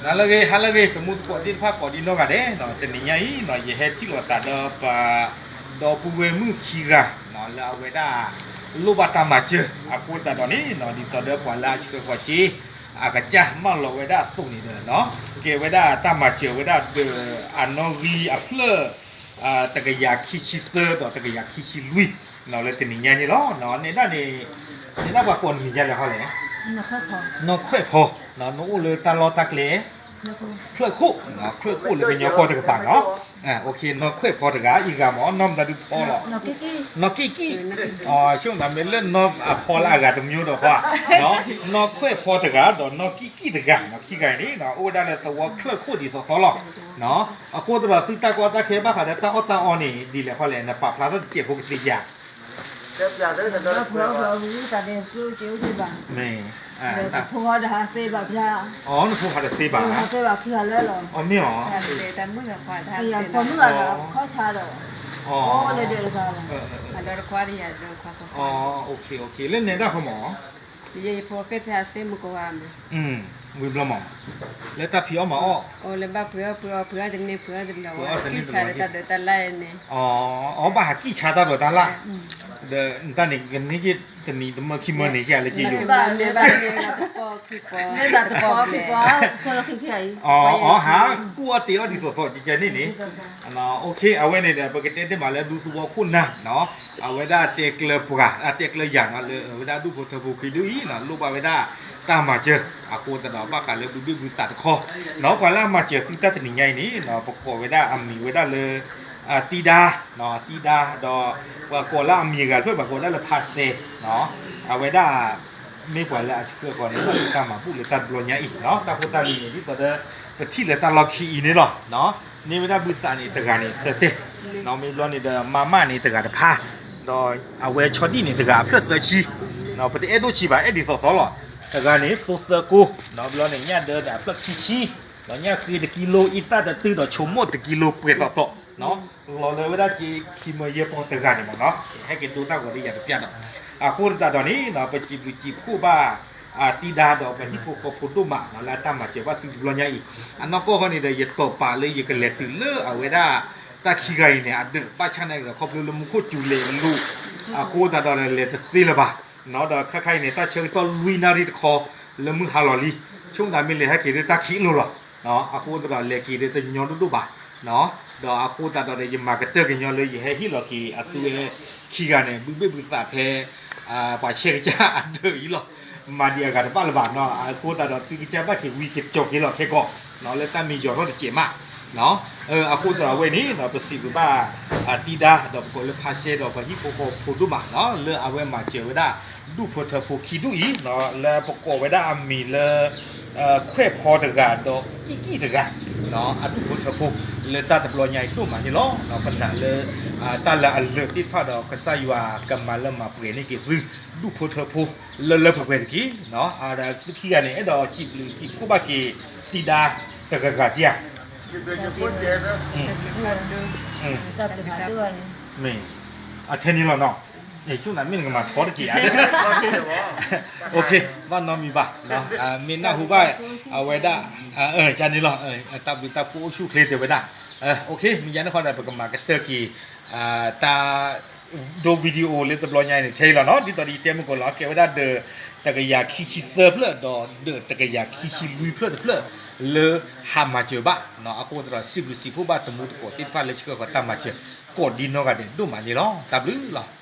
နၤလၢအဂ့ၤ ဟါလၢအဂ့ၤ တမူတကိးသ့ၣ်တဖၣ်ကိးဒံနီၢ်ဂၤဒဲး, တနံၤညါအံၤ ယဟဲထံၣ်လိာ်သးဒီးပှၤ ဒီပုၢ်ဝဲၢ်မုၣ်ခံဂၤ လၢအဝဲဒၣ် လိၣ်ဘၣ်တၢ်မၤစၢၤ အဃိသတးဒီးန့ၣ် ဒ်သိးဒီးပှၤလၢအဆှၢဃီၤစ့ အကစၢ်မၢလီၤဝဲဒၣ်အသိးန့ၣ်ဒီး ကဲဝဲဒၣ်တၢ်မၤစၢၤဝဲဒၣ်ဒီး အနီၣ်ဂံၢ်အဖျၢၣ် တကယၤခံဆံသၢဒီးတကယၤခံဆံလွံၢ် လၢတနံၤညါန့ၣ်လီၤ. နဲဒၣ်န့ၣ် နဲဒၣ်ပှၤကိးနမံၤဒ်လဲၣ်ဃီလဲၣ်, နီၢ်ခွဲၣ်ဖီ, နအိၣ်လၢတၢ်လီၢ်တၢ်ကျဲ ဖျၢၣ်ခိၣ်, ဖျၢၣ်ခိၣ်လၢကညီကီၢ်တကပၤနီၤ, နီၢ်ခွဲၣ်ဖီတဂၤ အံၤဂၤမ့ၢ် နီၢ်မတၤဒုဖီလီၤ, နီၢ်ကံၣ်ကံၣ်, ဆိကမိၣ်မ့ၢ်လၢနီၢ်အဖီလၢအဂၤတမံၤဒီးဃီ, နီၢ်ခွဲၣ်ဖီတဂၤ ဒီးနီၢ်ကံၣ်ကံၣ်တဂၤ ခံဂၤအံၤန့ၣ် အိၣ်ဝဲဒၣ်လၢသဝီဖျၢၣ်ခိၣ်ဒ်သိးသိးလီၤ. အဃိသတးဒီးသုတၢ်ကီတၢ်ခဲဘၣ်ဃးဒီးတၢ်အီၣ်တၢ်အီန့ၣ် ဒ်လဲၣ်ဃီလဲၣ် နပာ်ဖျါထီၣ်တစဲးဖိကသ့ဧါ မ့ၢ်, အီ နဖိဟီဒီးသ့ဘၣ်ဖျါ, အီ မ့ၢ်အီၤ, လၢနဲဒၣ်ဃီမ့ၢ်, ဝံၤဘျီမ့ၢ်, လၢတၢ်ဖံးအီၣ်မၤအီၣ်, အီ ဘၣ်ဟးကံၣ်ဆါတၢ်ဒိးတၢ်လၢ်, ဒီးနတၢ်န့ၣ် ကန့ၢ်က့ၤတနံၤတမၢခံမၢန့ၣ်ကလၢက့ယိာ် အီ ဟးကူၣ်အီၣ်တ့အီၣ်ဒ်သိးသိးကကဲန့ၣ်န့ၣ်, အဝဲန့ၣ်ဒီး ပကတဲတ့ၢ်မးလၢဒူသဝီခိၣ်နၢ်, အဝဲဒၣ်တဲကျၢၤပှၤ တဲကျၢၤယၤနီၤ လၢအဝဲဒၣ်ဒူၣ်ဖိထၢဖိခံဒုအံၤ လိၣ်ဘၣ်ဝဲဒၣ်တၢ်မၤစၢၤ, အဃိသတးဒီးဘၣ်ဃးလၢဘုဘ့ၣ်ဘုသးတခီ, ပှၤလၢအမၤစၢၤသုတၢ်တနံၤညါအံၤန့ၣ် ပကိးဝဲဒၣ်အမံၤဝဲဒၣ်လၢ တံဒါ, တံဒါဒီး ပှၤကိးလၢအမံၤအဂၤတဖျၢၣ် ပှၤကိးဒၣ်လၢဖါစဲ, အဝဲဒၣ် မ့ၢ်ပှၤလၢအဆှၢဃီၤန့ၣ် ဘၣ်တၢ်မၤဘူၣ်လၢတၢ်တဘျီညါအံၤ, တၢ်ဖိတၢ်လံၤန့ၣ် ဒ်သိးဒီး ပထံၣ်လၢတၢ်လီၢ်ခံအံၤန့ၣ်လီၤ. န့ၢ်ဝဲဒၣ်ဘုသးန့ၣ် တဂၤန့ၣ်သၢတဲာ်, မ့ၢ်ဘျီန့ၣ်ဒီး မါမၢ်န့ၣ်တဂၤတဖၣ်, ဒီးအဝဲဆီဒံၣ်န့ၣ် တဂၤအဖျၢၣ်သၢဆံ, ပတအဲၣ်ဒိၣ်ဆံးဘၣ် အဲၣ်ဒ်သိးသိးလီၤ. တဂၤန့ၣ် သိသၢကိ, ဘျီန့ၣ် ညၣ်ဒၢဒီးအဖျၢၣ်ခံဆံ, ဒီးညၣ်ဃ့တကံလိ အံသၣ်တတုၢ်ဒီးဆိကမိၣ်တကံလိပှဲၤသိးသိး, လီၤလၢဝဲဒၣ်က့ခံမၢယဲၢ်ပီၢ်တဂၤန့ၣ်မ့ၢ်နီၤ, ဟဲက့ၤဒိတၢ်ဂီၤဒီးယၤတပျၢ်ဒီး, အဃိသတးဒီးန့ၣ် ပစံးဘျုးစံးဖှိၣ်ဘၣ် တံဒါဒီးပှၤဟံၣ်ဖိဃီဖိဒိၣ်မး လၢအတၢ်မၤစၢၤဘၣ်သုတဘျီညါအံၤ, အနီၢ်ကီၢ်ဃီန့ၣ်ဒီး ယတီၢ်ပာ်လၢယကလဲၤတုၤလၢအဝဲဒၣ် တၢ်ခံဂၤအံၤန့ၣ် အဒၢးဘၣ်ဆၣ်နာ်က့ဒီး ခီဖျိလၢမူခိၣ်စူၤလဲၤလိၤ, အဃိသတးဒီးလဲၤတသ့လၢၤဘၣ်, ဒီးခါခါအံၤန့ၣ် တၢ်ဆၢကတီၢ်လွံၢ်နၣ်ရံၣ်တခီ လၢမုၢ်ဟါလီၤလံ, ဆိကမိၣ်မ့ၢ်လဲၤဟဲက့ၤဒီးတၢ်ခံးလိၤလီၤ, အဃိသတးဒီးလဲၤက့ၤဒီးတညီဒိၣ်ဒိၣ်ဘၣ်, ဒီးအဃိသတးဒီး ယမၤကတၢၢ်ကညီလၢယဟဲဟ့ၣ်လီၤက့ၤအသုဝဲခံဂၤန့ၣ် ဘုဘ့ၣ်ဘုသးဖဲ ပှၤဆဲးကစၢ်အဒၢးအံၤလီၤ, မၤဒံးအဂၤတဘၣ်လၢၤဘၣ်နီၤ, အဃိသတးဒီးသုကစၢ်ဘၣ်က့ၤဝံၤကက့ၤလီၤခဲကီး, လၢတၢ်မ့ၢ်ယီၤထီၣ်တစဲးမး, အဃိသတးဒီးအဝဲန့ၣ် ပစံးဘျုးဘၣ် တံဒါ ဒီးပကိးလၢဖါစဲဒီးပှၤဟံၣ်ဖိဃီဖိဒိၣ်မး လၢအဝဲမၤစၢၤဝဲဒၣ် ဒူၣ်ဖိထၢဖိခံဒူၣ်အံၤ, လၢပကိးဝဲဒၣ်အမံၤလၢ ခွဲးဖီတဂၤဒီးကံၣ်ကံၣ်တဂၤ, အဒူၣ်ဖိထၢဖိ လၢတၢ်တဘျီညါအံၤဒိၣ်မးန့ၣ်လီၤ. ပနာ်လၢ တၢ်လၢအလၢာ်သ့ၣ်တဖၣ်ဒီး ကစၢ်ယွၤကမၤလၢမၤပှဲၤန့ၢ်က့ၤသု ဒူၣ်ဖိထၢဖိ လၢလၢပှဲၤပှဲၤတက့ၢ်. သုခံဂၤန့ၣ် အဲၣ်ဒိးစံးဘျုးစံးဖှိၣ်ဘၣ်က့ၤ တံဒါတဂၤဂၤဧါ. မ့ၢ် အထဲန့ၣ်လီၤနီၤ, ဆိကမိၣ်မ့ၢ်နကမၤထီတက့ၢ်ဧါ. ဘၣ်နီတမံၤဘၣ်, မ့ၢ်နၢ်ဟူဘၣ် အဝဲဒၣ် န့ၣ်လီၤ, တၢ်ဘျုးတၢ်ဖှိၣ်အိၣ်ဆူၣ်ချ့တဲဝဲဒၣ်, မ့ၢ်ယၤန့ၣ်ဃီဒီး ပကမၤကတၢၢ်က့ၤ တၢ် ဒိ video လၢတဘျီညါအံၤန့ၣ် ထဲအံၤလီၤနီၤ, ဒ်သိးဒီးယတဲမုၢ်ကီးလီၤ ကဲဝဲဒၣ်ဒီး တကယၤခံဆံသၢဖျၢၣ် ဒီးဒီးတကယၤခံဆံလွံၢ်ဖျၢၣ်တဖျၢၣ် လၢဟးမၤစၢၤဘၣ်, အဃိသတးဒီး စံးဘျုးစံးဖှိၣ်ဘၣ်တမူတကိးသ့ၣ်တဖၣ်လၢဆှၢဃီၤတၢ်မၤစၢၤ ကိးဒံနီၢ်ဂၤဒဲးဒိၣ်မးန့ၣ်လီၤ. တၢ်ဘျုးလီၤ.